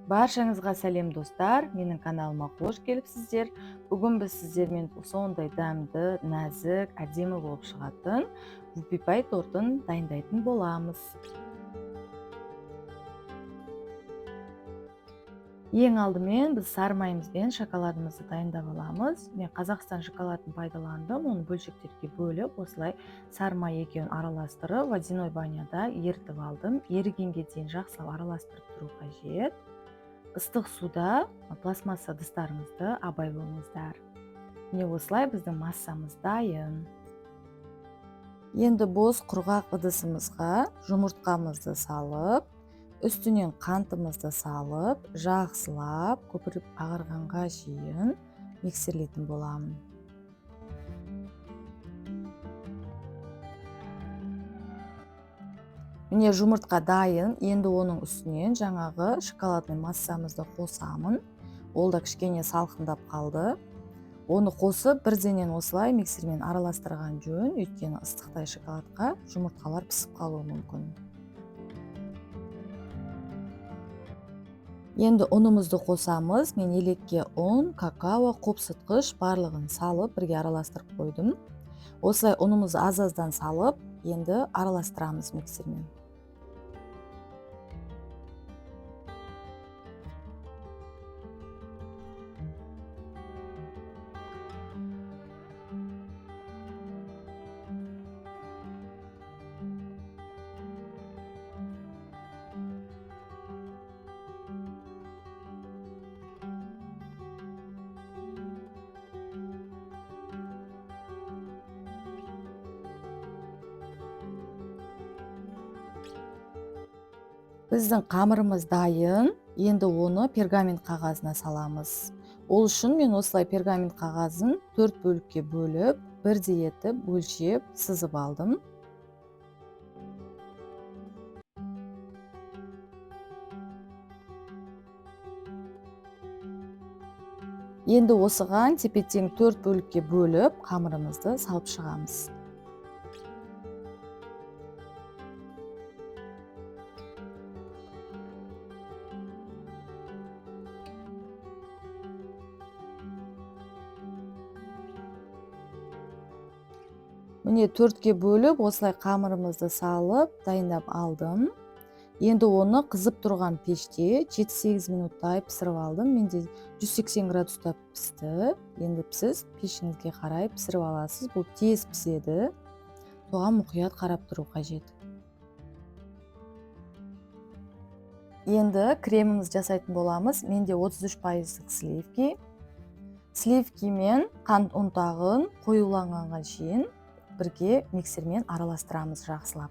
Баршаңызға сәлем достар, менің каналыма қош келіпсіздер. Бүгін біз сіздермен сондай дәмді, нәзік, әдемі болып шығатын вупи-пай тортын дайындайтын боламыз. Ең алдымен біз сары майымыз бен шоколадымызды дайындап аламыз. Мен Қазақстан шоколадын пайдаландым, оны бөлшектерге бөліп, осылай сары май екеуін араластырып, водяной баняда ерітіп алдым. Ерігенге дейін жақсылап араластырып тұру қажет. Ыстық суда пластмасса ыдыстарыңызды абай болыңыздар. Міне осылай біздің массамыз дайын. Енді бос құрғақ ыдысымызға жұмыртқамызды салып, үстінен қантымызды салып, жақсылап көпіріп ағарғанға шейін миксерлейтін боламын. Міне жұмыртқа дайын, енді оның үстінен жаңағы шоколадный массамызды қосамын. Ол да кішкене салқындап қалды. Оны қосып бірденен осылай миксермен араластырған жөн, өйткені ыстықтай шоколадқа жұмыртқалар пісіп қалуы мүмкін. Енді ұнымызды қосамыз. Мен елекке ұн, какао, қопсытқыш барлығын салып бірге араластырып қойдым. Осылай ұнымызды аз-аздан салып, енді араластырамыз миксермен. Біздің қамырымыз дайын, енді оны пергамент қағазына саламыз. Ол үшін мен осылай пергамент қағазын 4 бөлікке бөліп, бірдей етіп өлшеп, сызып алдым. Енді осыған тепе-тең 4 бөлікке бөліп, қамырымызды салып шығамыз. Міне 4-ке бөліп, осылай қамырымызды салып, дайындап алдым. Енді оны қызып тұрған пеште 7-8 минуттай пісіріп алдым. Менде 180 градуста пісті. Енді сіз пешіңізге қарай пісіріп аласыз. Бұл тез піседі. Соған мұқият қарап тұру қажет. Енді кремімізді жасайтын боламыз. Менде 33% сливки. Сливки мен қант ұнтағын қоюланғанға шейін бірге миксермен араластырамыз жақсылап.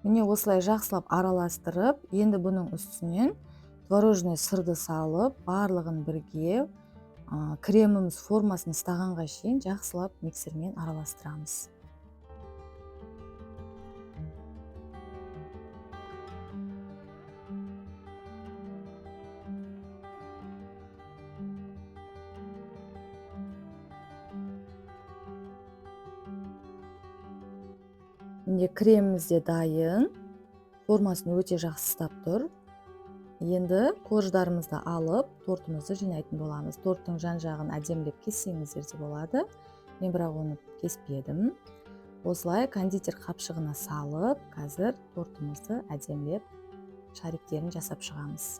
Міне осылай жақсылап араластырып, енді бұның үстінен творожный сырды салып, барлығын бірге креміміз формасын ұстағанға шейін жақсылап миксермен араластырамыз. Міне креміміз де дайын, формасын өте жақсы ұстап тұр. Енді корждарымызды алып, тортымызды жинайтын боламыз. Торттың жан-жағын әдемілеп кессеңіздер де болады. Мен бірақ оны кеспедім. Осылай кондитер қапшығына салып, қазір тортымызды әдемілеп шариктерін жасап шығамыз.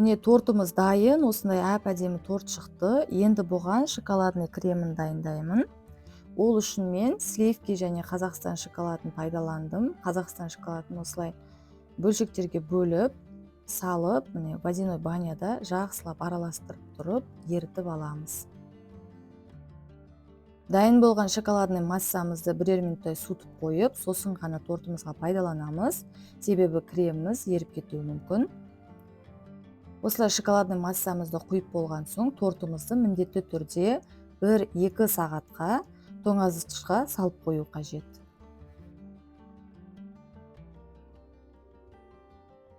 Міне, тортымыз дайын, осындай әп-әдемі торт шықты. Енді бұған шоколадный кремін дайындаймын. Ол үшін мен сливки және Қазақстан шоколадын пайдаландым. Қазақстан шоколадын осылай бөлшектерге бөліп, салып, міне, водяной баняда жақсылап араластырып тұрып, ерітіп аламыз. Дайын болған шоколадный массамызды бірер минуттай суытып қойып, сосын ғана тортымызға пайдаланамыз. Себебі креміміз еріп кетуі мүмкін. Осылай шоколадный массамызды құйып болған соң, тортымызды міндетті түрде 1-2 сағатқа тоңазытқышқа салып қою қажет.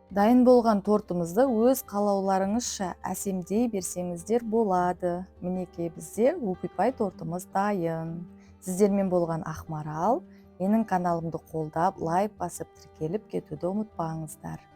Дайын болған тортымызды өз қалауларыңызша әсемдей берсеңіздер болады. Мінекей, бізде whoopie pie тортымыз дайын. Сіздермен болған Ақмарал. Менің каналымды қолдап, лайк басып, тіркеліп кетуді ұмытпаңыздар.